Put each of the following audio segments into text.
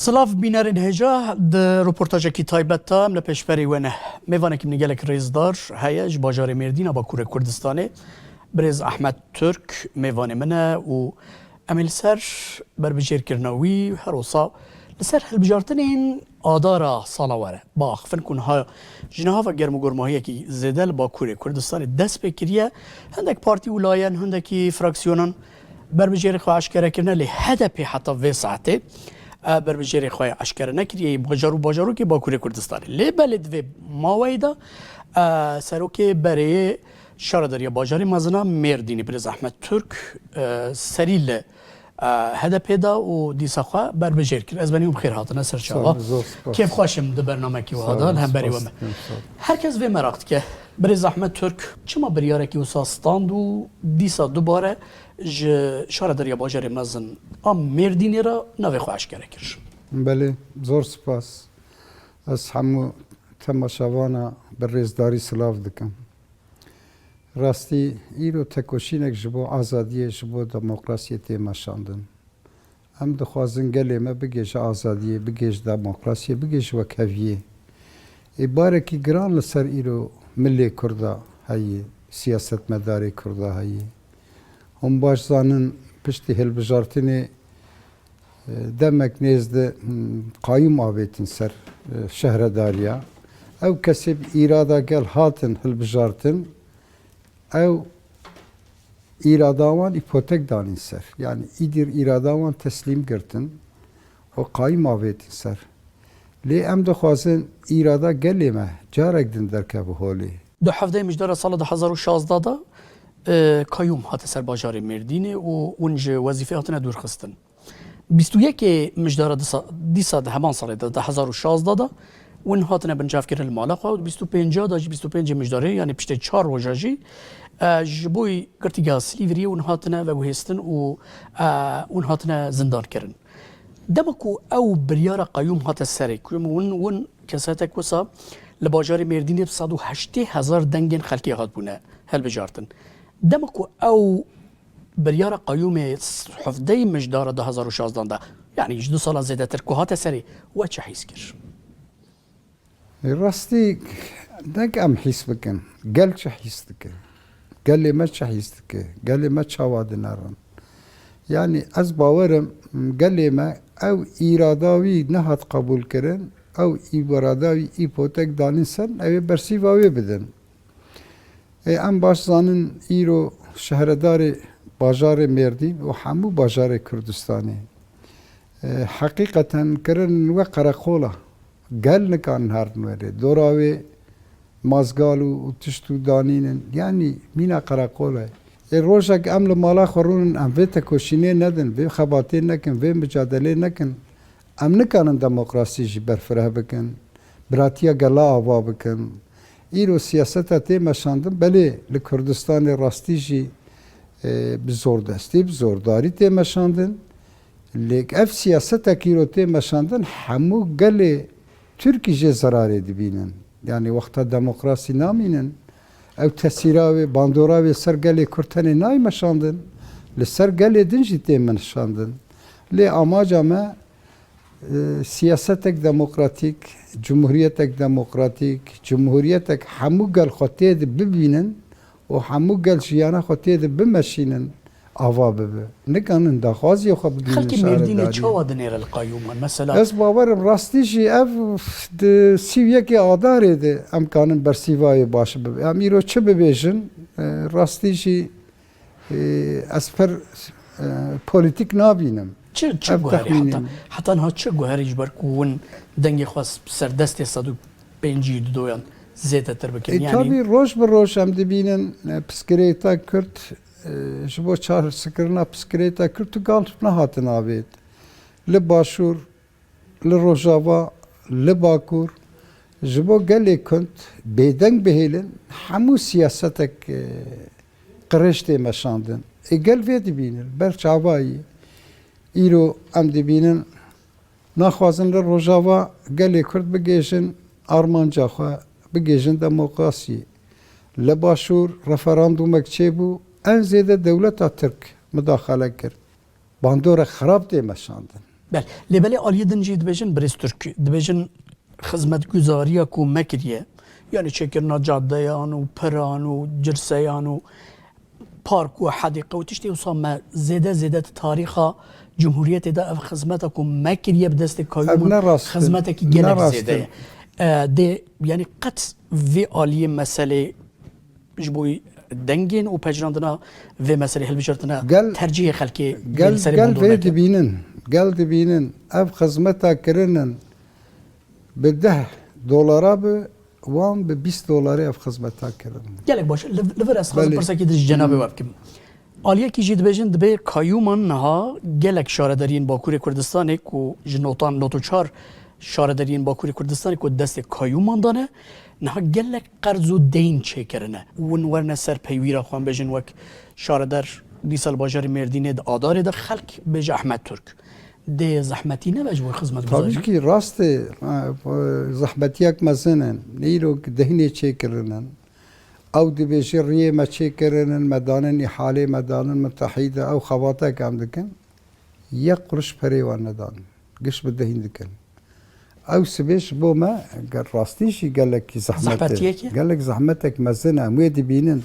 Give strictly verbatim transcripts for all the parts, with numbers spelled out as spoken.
Silav bînerên hêja, di roportajekî taybet de em li pêşberî we ne. Mêvanekî min gelek rêzdar heye ji bajarê Mêrdîna Bakurê Kurdistanê. Birêz Ahmet Türk mêvanê min e û em ê li ser berbijêrkirina wî her wisa li ser hilbijartinên adara sala were biaxifin ku niha ji niha ve germûgormahiyekî zêde li Bakurê Kurdistanê dest pê kiriye. Hindek partî û layen, hindekî fraksiyonan berbijêrê xwe eşkere kirine, lê H D P heta vê saetê, e, berbijêrê xwe eşkere nekiriye yê bajar û bajarokê Bakurê Kurdistanê. Lê belê di vê maweyê de, e, serokê berê şaredariya bajarê mezin a Mêrdînê, Birêz Ahmet Türk, e, serî li, e, H D P da û dîsa xwe berbijêr kir. Ez benî hûn bi xêr hatine ser çava. Sağ olun, zor spas. Kêfxweş im di bernamekî Sağ wiha de olun, li hemberî we spas me. Dikim, sağ olun. Her kes vê meraq dike. Birêz Ahmet Türk çima biryarekî wisa stand û dîsa dubare ji şaredariya bajarê mezin a Mêrdînê re navê xwe eşkere kir? Belê, zor spas. Ez hemû temaşevana bi rêzdarî silav dikim. Rastî, îro tekoşînek ji bo azadiyê, ji bo demokrasiyê tê meşandin. Em dixwazin gelê me bigêje azadiyê, bigêje demokrasiyê, bigêje wekheviyê. Ê barekî giran li ser îro milê Kurda heye, siyasetmedarê Kurda heye. Hûn baş zanin, piştî hilbijartinê, e, demek nêzde, hmm, qayûm avêtin ser, e, şehredariya. Ew kesê bi îrada gel hatin hilbijartin, ew îrada wan îpotek danîn ser. Yanî îdîr îrada wan teslîm girtin û qayûm avêtin ser. Lê em dixwazin îrada gelê me carek din derkeve holê. Di hevdehê Mijdara sala du hezar û şazde de, e, qayûm hate ser bajarê Mêrdînê û hûn ji wezîfê hatine dûrxistin. Bîst û yekê Mijdara disa, dîsa di heman salê de, du hezar û şazde de, hûn hatine binçavkirin li mala xwe û di bîst û pênca de jî, bîst û pêncê Mijdarê, yanî piştê çar roja jî, e, ji bo Girtîgeha Silîvriyê hûn hatine veguhêstin û, e, hûn hatine zindankirin. Dema ku ew biryara qayûm hate serê, ku hûn, hûn kesetek wisa li bajarê Mêrdînê bi sed û heştê hezar dengên xelkê hatbûne hilbijartin. Dema ku ew biryara qayûmê hevdehê Mijdara du hezar û şazde de, yanî ji du sala zêdetir ku hate serê, we çi hîs kir? Rastî, nek em hîs bikin. Gel çi hîs dike? Gelê me çi hîs dike? Gelê me çawa dinerin? Yanî ez bawer im, gelê me ew îrada wî nehat qebûlkirin, ew îrada wî îpotek danîn ser, ew ê bersîva wê bidin. Ê, em baş zanin îro şehredarê bajarê Mêrdîn û hemû bajarê Kurdistanê, e, heqîqeten kirin we qereqola. Gel nikarin herin werê. Dora wê mazgal û, û tişt û danînin. Yanî mîna qereqola ye. Ê, rojek em li mala xwe rûnin, em vê tekoşînê nedin, vê xebatê nekin, vê micadelê nekin. Em nikarin demokrasî jî berfireh bikin, biratiya gela ava bikin. Îro siyaseta tê meşandin, belê li Kurdistanê rastî jî, e, bi zordestî, bi zordarî tê meşandin. Lê ev siyasetek îro tê meşandin, hemû gelê Tirkî jê zerarê dibînin. Yanî wexta demokrasî namînin, ew tesîra wê, bandora wê ser gelê Kurd tenê nayê meşandin, li ser gelê din jî tê meşandin. Lê amaca me, e, siyasetek demokratîk, cumhuriyetek demokratîk, cumhuriyetek hemû gel xwe tê de bibînin û hemû gel jiyana xwe tê de bimeşînin, ava bibe. Nikanin daxwaziya xwe bigihînin Xelkê Mêrdînê şaredariyê. Çawa dinêre li qayûman? Mesela Ez bawer im rastî jî ev di sî û yekê Adarê de em kanin bersîvayê baş bibe. Em îro çi bibêjin? E, rastî jî, e, ez pir, e, polîtîk nabînim. Çi, çi Ev guherî texmînê heta, min. Heta niha çi guherî ji ber ku hûn dengê xwe s-, ser destê sed û pêncî û dudoyan zêdetir bikin? E, Yanî tabî roj bi roj em dibînin, e, pirsgirêka Kurd, e, ji bo çareserkirina pirsgirêka Kurd tu gal nehatin avêt. Li Başûr, li Rojava, li Bakur, ji bo gelê Kurd bêdeng bihêlin, hemû siyasetek, e, qirêj tê meşandin. Ê gel vê dibînin, ber çavayî. Îro em dibînin, naxwazin li Rojava gelê Kurd bigêjin armanca xwe, bigêjin demokrasiyê. Li Başûr referandumek çêbû, en zêde dewleta Tirk mudaxele kir. Bandorek xirab tê meşandin. Bel, lê belê aliyê din jî dibêjin, birêz Turk, dibêjin xizmetguzariya ku me kiriye, yani çêkirina cadeyan û piran û cirseyan û park û hedîqe û tiştê wisa me zêde zêde di tarîxa Cumhuriyetê de ev xizmeta ku me kiriye bi destê Ev kayyuman ne rast e, xizmetekî ne gelek rast zêde e. ye. E, dê, yani qet vê aliyê meselê ji bo dengên û pejirandina vê meselê hilbijartine Gel, tercihê xelkê gel, li serê gel bandor vê neke. dibînin, gel dibînin. Ev xizmeta kirinin bi deh dolara bi, wan bi bîst dolarê ev xizmeta kirin. Gelek baş. Li, li vir ez xwazim Belê. pirsekî din ji cenabê we bikim. Aliyekî jî dibêjin, dibê kayyuman niha gelek şaredariyên Bakurê Kurdistanê ku ji notan not û çar şaredariyên Bakurê Kurdistanê ku destê kayyuman dane, niha gelek qerz û deyn çêkirine. Win werine ser peywîra xwe, em bêjin wek şaredar dîsa li bajarê Mêrdînê di Adarê de xelk bêje Ehmed Turk. Dê zehmetî nebe ji bo xizmetguzarî? Tabii ki rast e. Ha, zehmetiyek mezin in. Îro deynê çêkirinin. Ew dibêje riyê me çêkirinin, me danin îhalê, me danin mitehîde, ew xebatek em dikin. Yek quruş perê wan nedan. Giş bi deyn dikin. Ew sibê ji bo me, ger rastî jî gelekî zehmet e. Zehmetiyek e? Gelek zehmetek mezin e. Em wê dibînin.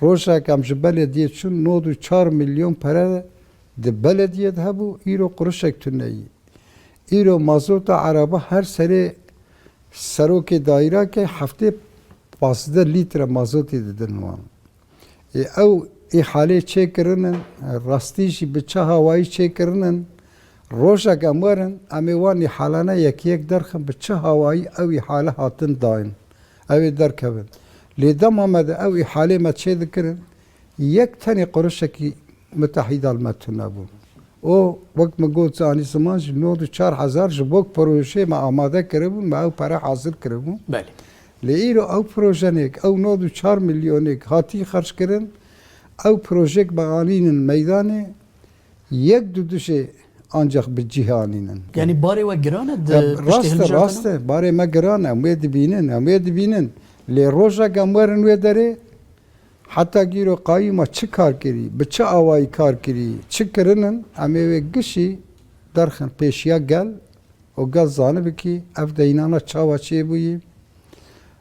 Rojek em ji belediyê çûn, nod û çar milyon pere di belediyê de hebû, îro qurişek tune yî. Îro mazota eraba her serê serokê daîrake heftê pazdeh lître mazotê didin wan. Ê, ew îhalê çêkirinin, rastî jî bi çi hawayî çêkirinin, rojek em werin, em ê wan îhalane yek yek derxin bi çi hawayî ew îhale hatin dayîn. Ew ê derkevin. Lê dema me de ew îhalê me çêdikirin, yek tenê qurişekî mitehîda li me tune bû. O, wek min got, zanî ziman jî nod û çar hezar ji bo projeyê me amade kiribûn, me ew pere hazir kiribûn. Belê. Lê îro ew projenêk, ew nod û çar milyonêk hatî xerckirin, ew projeyek me anînin meydanê, yek du du jê ancax bi cih anînin. Yanî barê we giran e di Ya, piştî rast e, hilbijartina? Rast e. Barê me giran e, em wê dibînin, em wê dibînin. Lê rojek em werin wê derê, heta gîro qayûma çi kar kirî, bi çi awayî kar kirî, çi kirinin, em ê wê gişî derxin pêşiya gel û gel zanibikî ev deynana çawa çêbûyî,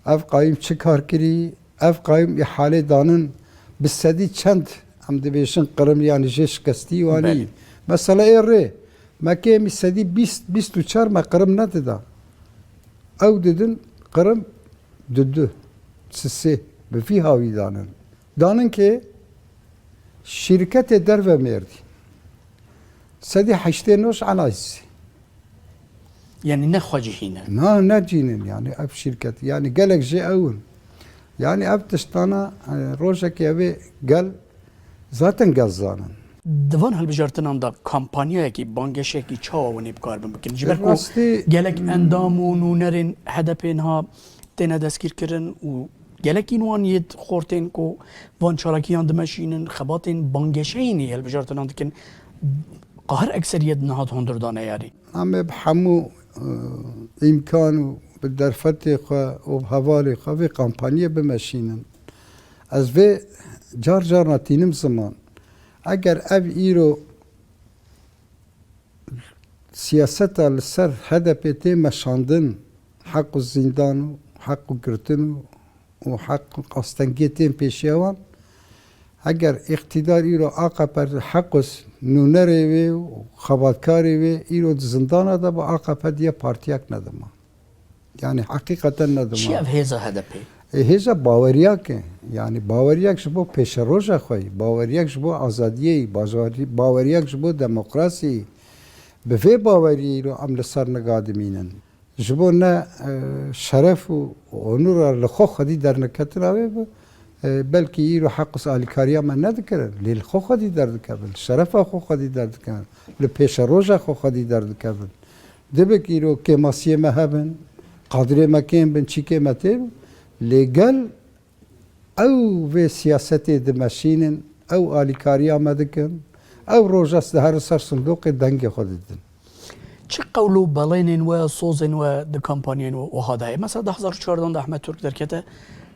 ev qayûm çi kar kirî, ev qayûm îhalê danin bi sedî çend, em dibêjin qirim, yanî jê şikestî wanî. Belê. Mesela ê rê, me kêmî sedî bîst, bîst û çar me qirim nedida. Ew didin qirim du du, sisê, bi vî hawî danin. Danin ke şîrketê derve mêrdî. Sedî heştê noş enayîsî. Yanî ne xwecihî ne? Na, ne cînin, yanî ev şîrket, yanî gelek jê ew in. Yanî ev tiştana, e, rojekê ev ê gel, zaten gel zanin. Di van hilbijartinan de kampanyayekî, banggeşeyekî çawa hûn ê bikarbin bikin? Ji ber ku Rastî gelek endam û nûnerên H D P niha têne destgîrkirin û gelekî wan yê xortên ku van çalakiyan dimeşînin, xebatên banggeşeyî nî hilbijartinan dikin, qahir ekseriyet niha di hundir de neyarî. Em ê bi hemû, e, îmkan û bi derfetê xwe û bi hevalê xwe vê kampanyê bimeşînin. Ez vê car carna tînim ziman. Eger ev îro siyaseta li ser H D P tê meşandin, heq û zîndan û heq û girtin û û heq û astengiyê tên pêşiya wan. Eger îqtîdar îro A K P heq û nûnerê wê û xebatkarê wê îro di zindana de bi A K P diye partiyek nedima. Yanî heqîqeten nedima. Çi ev hêza H D P? E, hêza baweriyak e. Yanî baweriyak ji bo pêşeroja xwe yî, baweriyak ji bo azadiyê yî, bajari-, baweriyak ji bo demokrasiyê yî. Bi vê baweriyê îro em li ser niga dimînin. Ji bo ne, e, şeref û onura li xwe xwedî derniketina wê bi, e, belkî îro heq û alîkariya me nedikirin, lê li xwe xwedî derdikevin, li şerefa xwe xwedî derdikevin, li pêşeroja xwe xwedî derdikevin. Dibik îro kêmasiyê me hebin, qadrê me kêm bin, çîkê me tê bin, lê gel Ew vê siyasetê dimeşînin, ew alîkariya me dikin, ew roja diherin ser sindoqê dengê xwe didin. Çi qewl û belênên we, sozên we di kampanyayên we wiha de heye? Mesela du hazar û çardeh de Ehmed Turk derkete,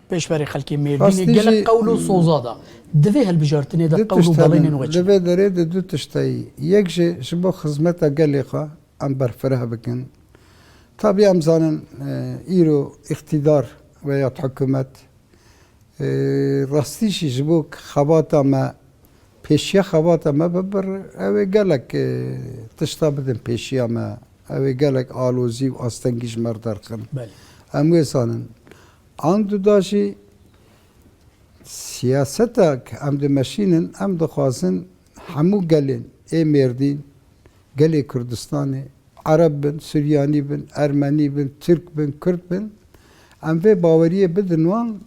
Pêşberê xelkê Mêrdînê Rastî gelek jî qewl û soza da. Di vê hilbijartinê de du qewl û tişt hene, belênên we li çi? Vê derê de du tişt heye. Yek jî ji bo xizmeta gelê xwe em berfireh bikin. Tabî em zanin, e, îro îqtîdar veya hikûmet, e, rastî jî ji bo xebata me, pêşiya xebata me bibir, ew ê gelek, e, tişta bidin pêşiya me. Ew ê gelek alozî û astengî ji me re derxin. Belê. Em wê zanin. An duda jî siyasetek em dimeşînin, em dixwazin hemû gelên ê Mêrdîn, gelê Kurdistanê, Ereb bin, Suryanî bin, Ermenî bin, Tirk bin, Kurd bin, em vê baweriyê bidin wan,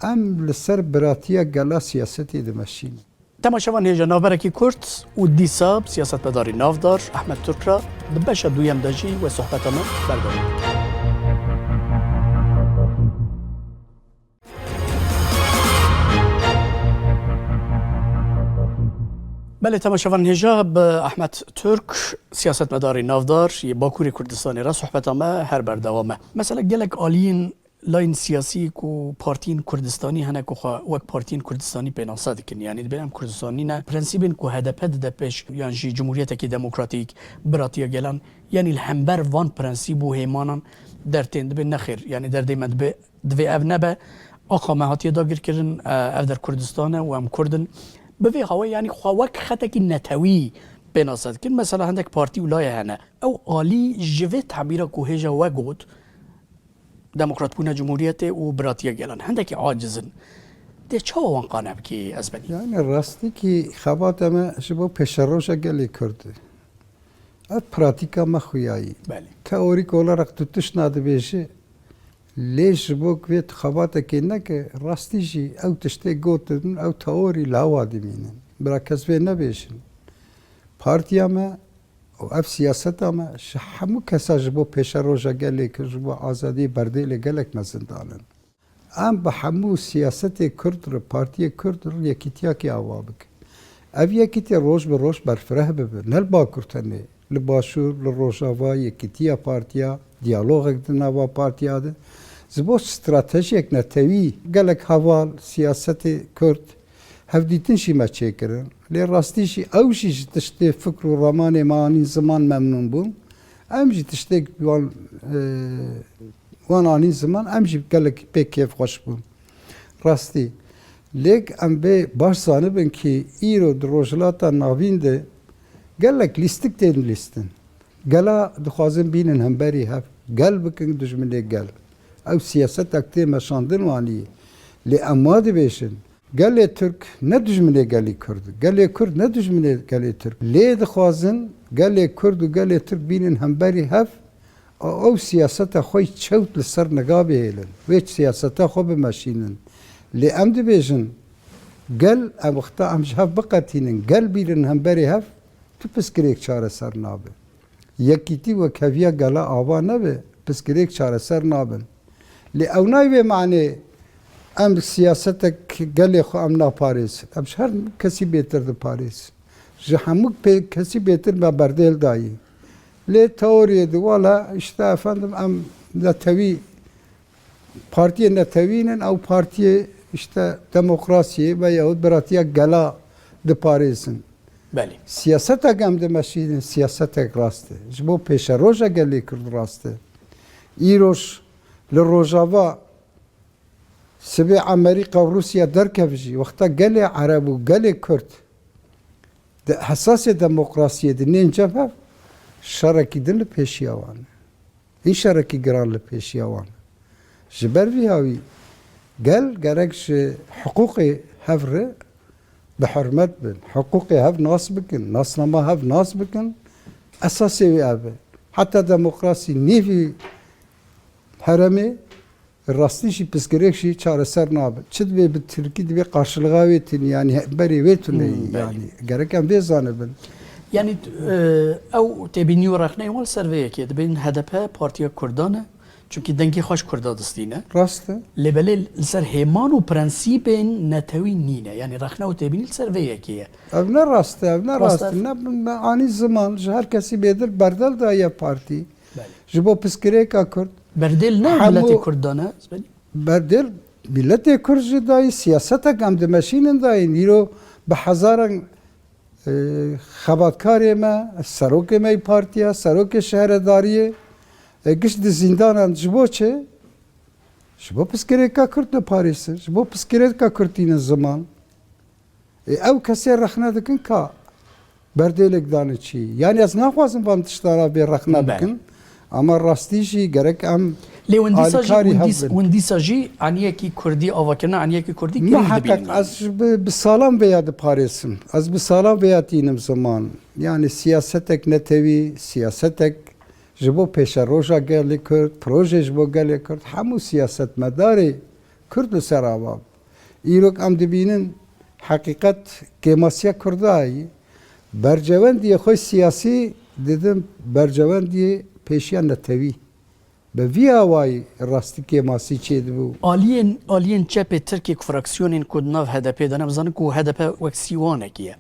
em li ser biratiya gela siyasetê dimeşînin. Temaşevan hêja, navberekî kurt û dîsa bi siyasetmedarî navdar Ehmed Turk re di beşa duyem de jî we sohbeta me berdewam. Belê, temaşevan hêja, bi Ehmed Turk, siyasetmedarî navdar yê Bakurê Kurdistanê re sohbeta me her berdewam e. Mesela gelek aliyên layên siyasî ku partiyên Kurdistanî hene ku xwe wek partiyên Kurdistanî pênase dikin. Yanî dibên em Kurdistanî ne. Prensîbên ku H D P dide pêş yan jî Cumhuriyetekî Demokratîk, Biratiya Gelan, yanî li hember van prensîb û hêmanan dertên dibê nexêr. Yanî derdê me dibe, divê ev nebe. Axa me hatiye dagirkirin, e, ev der Kurdistan e û em Kurd in. Bi vê hawê yanî xwe wek xetekî netewî pênase dikin. Mesela hindek partî û laye hene. Ew alî ji vê tebîra ku hêja we got, demokratbûna cumhuriyetê û biratiya gelan hindekî aciz in. Dê çawa wan qane bikî, Ezbenî? Yani rastîkî xebata me ji bo pêşeroja gelê Kurd e. Ev pratîka me xuyayî. Belê. Teorîk olarak tu tişt nadibêjî, lê ji bo ku vê tu xebatekê neke, rastî jî ew tiştê gotin, ew teorî li hewa dimînin. Bira kes vê nebêjin. Partiya me û ev siyaseta me ji hemû kesa ji bo pêşeroja gelê, ji bo azadiyê berdêlê gelek mezin danin. Em bi hemû siyasetê Kurd re, partiyê Kurd re yekîtiyakê ava bikin. Ev yekîtî roj bi roj berfireh bibe. Ne li Bakur tenê, li Başûr, li Rojava, yekîtiya partiya, diyalogek di nava partiya de. Ji bo stratejiyek netewî gelek heval, siyasetê Kurd, hevdîtin jî me çêkirin. Lê rastî jî ew jî ji tiştê fikr û ramanê me anîn ziman memnûn bûn. Em jî tiştê wan, e, wan anîn ziman, em jî gelek pê kêfxweş bûn. Rastî. Lê em bê baş zanibin kî îro di Rojhilata Navîn de gelek lîstik tên lîstin. Gela dixwazin bînin hemberî hev. Gel bikin dijminê gel. Ew siyasetek tê meşandin wanî. Lê em wa dibêjin, gelê Tirk ne dijminê gelî Kurd. Gelê Kurd ne dijminê gelê Tirk. Lê dixwazin gelê Kurd û gelê Tirk bînin hemberî hev, a ew siyaseta xwe yî çewt li ser niga bihêlin. Wê siyaseta xwe bimeşînin. Lê em dibêjin, gel em wexta em ji hev biqetînin, gel bînin hemberî hev, tu pirsgirêk çareser nabe. Yekîtî û yekheviya gela ava nebe, pirsgirêk çareser nabin. Lê ew nayê vê manê em siyasetek gelê xwe em naparêzin. Em ji her kesî bêtir diparêzin. Ji hemû pê-, kesî bêtir me berdêl dayî. Lê teoriyê de wala, işte efendim, em netewî, partiyê netewî nin, ew partiyê, işte, demokrasiyê veyahût biratiya gela diparêzin. Belê. Siyasetek em dimeşînin, siyasetek rast e. Ji bo pêşeroja gelê Kurd rast e. Îroj li Rojava sibê Amerîka û Rûsya derkeve jî, wexta gelê Ereb û gelê Kurd di esasê demokrasiyê de nên cem hev, şerekî din li pêşiya wan e. Hîn şerekî giran li pêşiya wan. Ji ber vî hawî gel gerek ji hiqûqê hev re bi hurmet bin. Hiqûqê hev nas bikin, nasnama hev nas bikin. Esasê wê ev e. Heta demokrasî nêvî heremê rastî jî pirsgirêk jî çareser nabe. Çi dibê bi tirkî dibê karşılığa wê tune, yanî he-, berê wê tune ye. Hmm, belê. Yanî gerek em vê zanibin. Yanî, e, ew têbînî û rexneyên wan li ser vê yekê dibên H D P partiya Kurdan e. Çunkî dengê xwe ji Kurda distîne. Rast e. Lê belê li ser hêman û prensîbên netewî nîne. Yanî rexne û têbînî li ser vê yekê ye. Ev ne rast e, ev ne rast e. Rast e. Ne, me anî ziman, ji her kesî bêtir berdel daye partî. Belê. Ji bo pirsgirêka Kurd. Berdêl ne hemû miletê Kurd dane, Ezbenî? Berdêl Miletê Kurd jî dayî siyasetek em dimeşînin dayî. Îro bi hezaran, e, xebatkarê me, serokê me yê partiya, serokê şehredariyê, e, giş di zîndanan ji bo çi? Ji bo pirsgirêka Kurd diparêzin, ji bo pirsgirêka Kurd tînin ziman. Ê, ew kesê rexne dikin ka berdêlek dane çi. Yanî ez naxwazim van tiştana bê rexne Belê. bikin. Ama rastî jî gerek em Lê win dîsa jî, alîkarî win hev dîs-, bin. win dîsa jî aniyekî Kurdî avakirina, aniyekî Kurdî girîng Muheqeq dibînin. ez ji bi, bi salan vêya diparêsim. Ez bi salan vêya tînim ziman. Yanî siyasetek netewî, siyasetek ji bo pêşeroja gelê Kurd, proje ji bo gelê Kurd, hemû siyasetmedarê Kurd li ser ava. Îrok em dibînin heqîqet kêmasiya Kurda ye. Bercewendiyê xwe siyasî didin bercewendiyê pêşiya netewî. Bi vî awayî rastî kêmasî çêdibû. Aliyên, aliyên çepê Tirkiyê ku fraksiyonên ku di nav H D P de ne, bizanin ku H D P wek sîwanekî ye.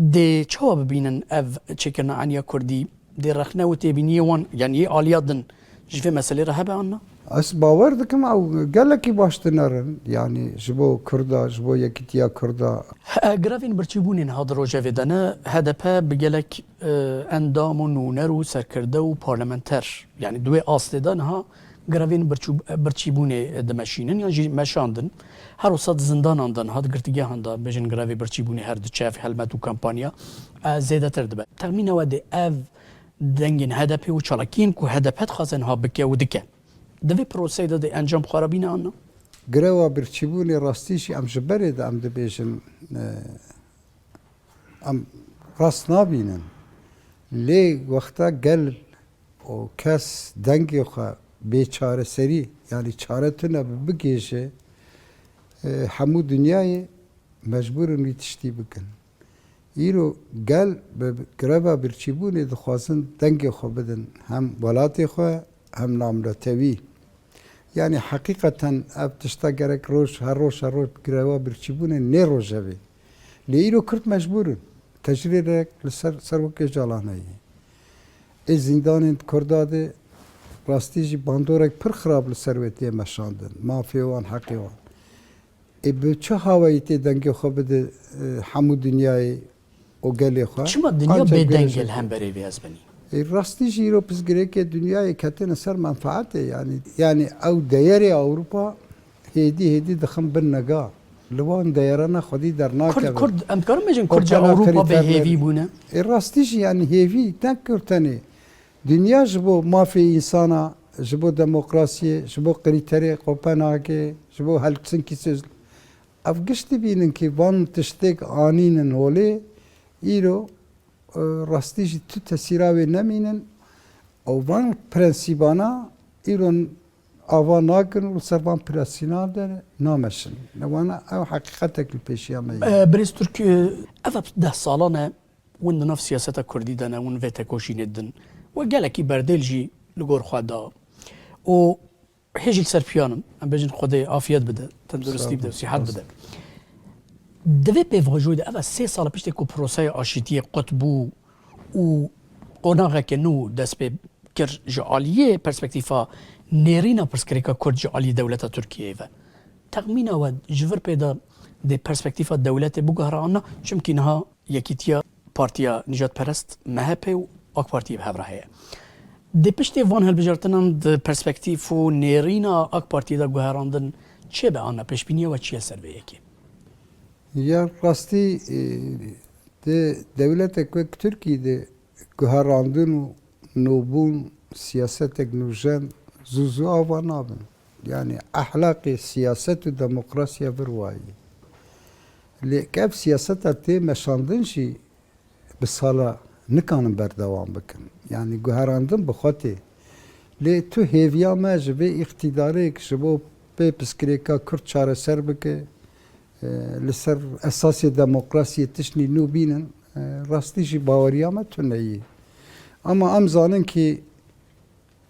Dê çawa bibînin ev çêkirina eniya Kurdî? Dê rexne û têbîniyê wan, yanî yê aliya din ji vê meselê re hebe an na? Ez bawer dikim ew gelekî baş dinerin, yanî ji bo Kurda, ji bo yekîtiya Kurda. E, grevên birçîbûnê niha di rojevê de ne, H D P bi gelek, e, endam û nûner û serkirde û parlamenter, yanî di wê astê de niha grevên birçû-, birçîbûnê dimeşînin yan jî meşandin. Her wisa di zindanan de niha di girtîgehan de bêjin grevê birçîbûnê her diçe, helmet û kampanya, e, zêdetir dibe. Texmîna we dê ev dengên H D P û çalakiyên ku H D P dixwaze niha bike û dike, di vê proseyê de dê encam xwe re bîne an na? Greva birçîbûnê rastî jî em ji berê de em dibêjin, e, em rast nabînin. Lê wexta gel û kes dengê xwe bê çareserî, yanî çare tune bi bigihêje, e, hemû dinyayê mecbûr in wî tiştî bikin. Îro gel bi greva birçîbûnê dixwazin dengê xwe bidin hem welatê xwe hem navnetewî. Yanî heqîqeten ev tişta gerek roj, her roj, her roj greva birçîbûnê nê rojevê. Lê îro Kurd mecbûr in. Tecrêdek li ser Serok Ocalan heye. Ê zîndanên Kurda de rastî jî bandorek pir xirab li ser wê tê meşandin. Mafê wan, heqê wan. Ê bi çi hawayî tê dengê xwe bide, e, hemû dinyayê û gelê xwe? Çima dinya Ancak bêdeng e li hemberê vê, ez benî? Ê rastî jî îro pirsgirêkê dinyayê ketine ser menfaetê, yanî, yanî ew deyerê Ewropa hêdî hêdî dixin bin niga. Li wan deyerana xwedî Kurd, dernakevin. Kurd, em dikarin bêjin Kurd ji Ewropa bê hêvî bûne? Ê rastî jî, yanî hêvî ne Kurd tenê. Dinya ji bo mafê însana, ji bo demokrasiyê, ji bo krîterê Kopenhagê, ji bo Helsinkî sözlü. Ev giş dibînin ki van tiştêk anînin holê, îro, e, rastî jî tu tesîra wê nemînin û van prensîbana îro ava nakin û li ser van prensîbana de nameşin. Lewana ew heqîqetek li pêşiya me ye. E, Birêz Turk, e, ev deh salan e, Win di nav siyaseta kurdî de ne, win vê tekoşînê didin. We gelekî berdêl jî li gor xwe da. Û hê jî li ser piyan in. Em bêjin Xwedê afiyet bide, tenduristî bide, Sağ ol. Sağ ol. Sihat bide. Di vê pêvajoyê de, eva sê sal piştê ku proseya aşîtiyê qut bû û qonaxeke nû dest pê kir ji aliyê perspektîfa nêrîna pirsgirêka Kurd ji aliyê dewleta Tirkiyeyê ve. Texmîna we ji vir pê de dê perspektîfa dewletê biguhere an na? Çimkî niha yekîtiya Partiya Nijadperest, M H P û AK Partiyê bi hev re heye. Dê piştê van hilbijartinan di perspektîf û nêrîna AK Partiyê de guherandin çêbe an na? Pêşbîniya we çi ye ser vê yekê? Ya rastî, e, di dewletek wek Tirkî de guherandin û nûbûn siyasetek nûjen zû zû ava nabin. Yanî ehlaqê siyaset û demokrasiya vir wayî. Lê ev siyaseta tê meşandin jî bi sala nikanin berdewam bikin. Yanî guherandin bi xwe tê. Lê tu hêviya me ji vê îqtîdarêk ji bo pê pirsgirêka Kurd çareser bike, e, li ser esasê demokrasiyê tiştnî nû bînin, e, rastî jî baweriya me tune yî. Ama em zanin kî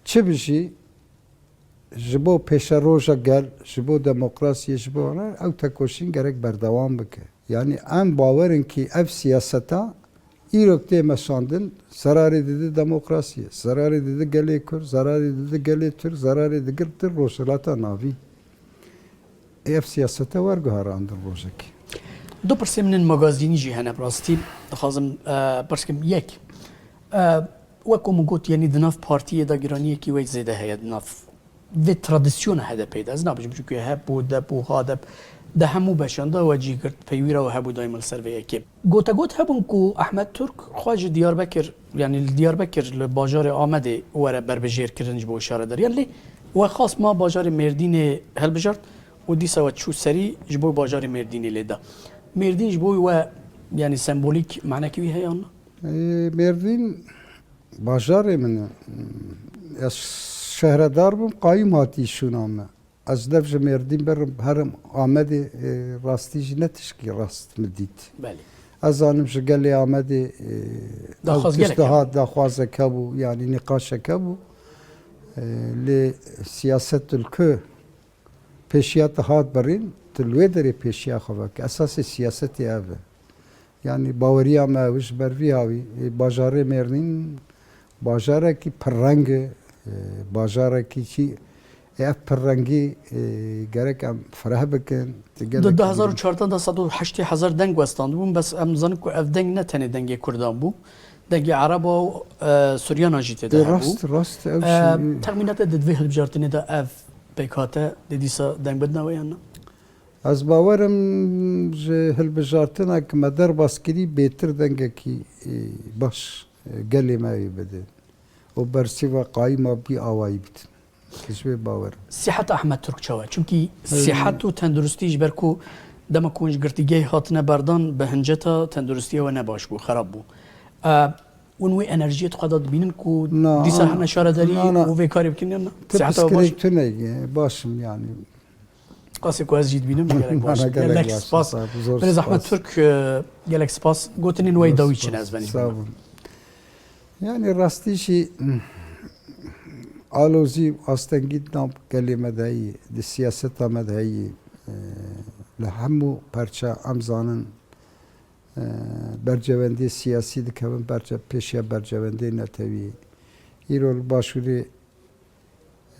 çi bijî, ji bo pêşeroja gel, ji bo demokrasiyê, ji bo ew tekoşîn gerek berdewam bike. Yanî em bawer in kî ev siyaseta îro tê meşandin, zerarê dide demokrasiyê, zerarê dide gelê Kurd, zerarê dide gelê Tirk, zerarê digirtir Rojhilata Navîn. Ev siyasete werguherandin rojekê. Du pirsê min in magazînî jî hene bi rastî. Dixwazim e, pirs kim yek. E, wek ku min got, yanî di nav partiyê de giraniyekî wê zêde heye di nav vê tradisyona H D P'ê de. Ez nabêjim çunku hebû, debû, hadeb, di hemû beşan de we cî girt, peywîra we hebû daîma li ser vê yekê. Gotegot hebûn ku Ehmed Turk xwe ji Diyarbekir, yanî li Diyarbekir li bajarê Amedê were berbijêrkirin ji bo şaredariyan. Lê we xas ma bajarê Mêrdînê hilbijart û dîsa we çû serî ji bo bajarê Mêrdînê lê da. Mêrdîn ji bo we, yanî sembolîk manekî wî heye an na? Ê, Mêrdîn bajarê min e. Ez şehredar bûm, qayûm hatî şûna me. Ez dev ji Mêrdîn berim, herim Amedê, e, rastî jî ne tişkî rast min dît. Belê. Ez zanim ji gelê Amedê, e, Daxwaz ew gelek tişt hat, daxwazek hebû, yanî nîqaşek hebû. E, lê siyasetul ku pêşiya te hat birîn, tu li wê derê pêşiya xwe veke. Esasê siyasetê ev e. Yanî baweriya me ew ji ber vî hawî, e, bajarê Mêrdîn bajarekî pirreng e, e, bajarekî çî, e, ev pirrengî, e, gerek em fireh bikin. Ti gelekî Di du hezar û çardeh de sed û heştê hezar deng westandibûn, bes em zanin ku ev deng ne tenê dengê Kurdan bû. Dengê Ereba û e, Suryanan jî tê de E, hebû. rast, rast, ew E, şey. Texmîna te di vê hilbijartinê de ev pêkhate, dê dîsa deng bidine we yan na? Ez bawerim ji hilbijartinek me derbas kirî bêtir dengekî, e, baş, e, gelê me wê bidin. Û bersîva qayîma bî awayî bitin. Ez ji wê bawer im. Siheta Ehmed Turk çawa? Çimkî sihet û tenduristî ji ber ku dema ku hûn ji girtîgehê hatine berdan, bi hinceta tenduristiya we ne baş bû, xerab bû. E, hûn wê enerjiyê di xwe de dibînin ku Na, dîsa ana, hene şaredarî na, na. û vê karê bikin yan na? Tu Siheta we baş? piskirêk tune ye, baş im yanî. Qasê ku ez jî dibînim, gelek baş. Ana, gelek Gelek baş. spas. Sağ ol, zor Birêz Ehmed spas. Turk, e, gelek spas. Gotinên we yê dawî çin ez Sağ benî. olun. Yani rastî jî, alozî û astengî di nav gelê me de heyî, di siyaseta me de heyî, e, li hemû perça em zanin, e, bercewendiyê siyasî dikevin perça pêşiya bercewendiyê netewî. Îro li Başûrê,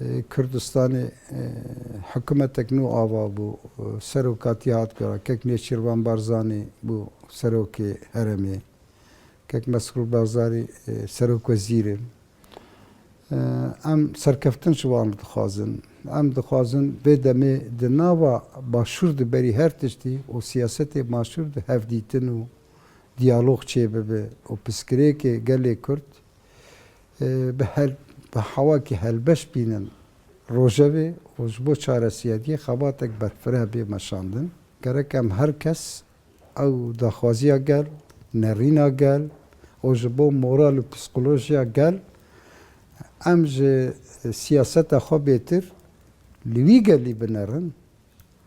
e, Kurdistanê, e, hikûmetek nû ava bû. E, serokatî hat kira. Kek Nêçîrvan Barzanî bû serokê herêmê. Kek Mesrûr Barzanî, e, serok wezîr in. E, em serkeftin ji wan dixwazin. Em dixwazin vê demê di nava Başûr de berî her tiştî û siyasetê Başûr de hevdîtin û diyalog çêbibe û piskirêkê gelê Kurd, e, bi hel-, bi hewakî helbeş bînin rojevê û ji bo çaresiyetiyê xebatek berfireh bê meşandin. Gerek em her kes ew daxwaziya gel, nerîna gel û ji bo moral û psîkolojiya gel, em ji siyaseta xwe bêtir li wî gelî binerin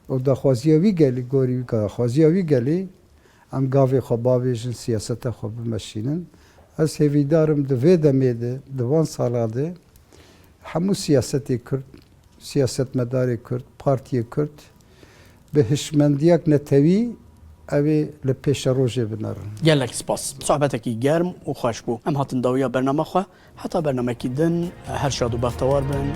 û daxwaziya wî gelî, gorî wî daxwaziya wî gelî, em gavê xwe bavêjin, siyaseta xwe bimeşînin. Ez hêvîdar im di vê demê de, di van sala de hemû siyasetê Kurd, siyasetmedarê Kurd, partiyê Kurd bi hişmendiyek netewî ew ê li pêşerojê binerin. Gelek spas. Sohbetekî germ û xweş bû. Em hatin dawiya bernama xwe. Heta bernamekî din, her şad û beftewar bin.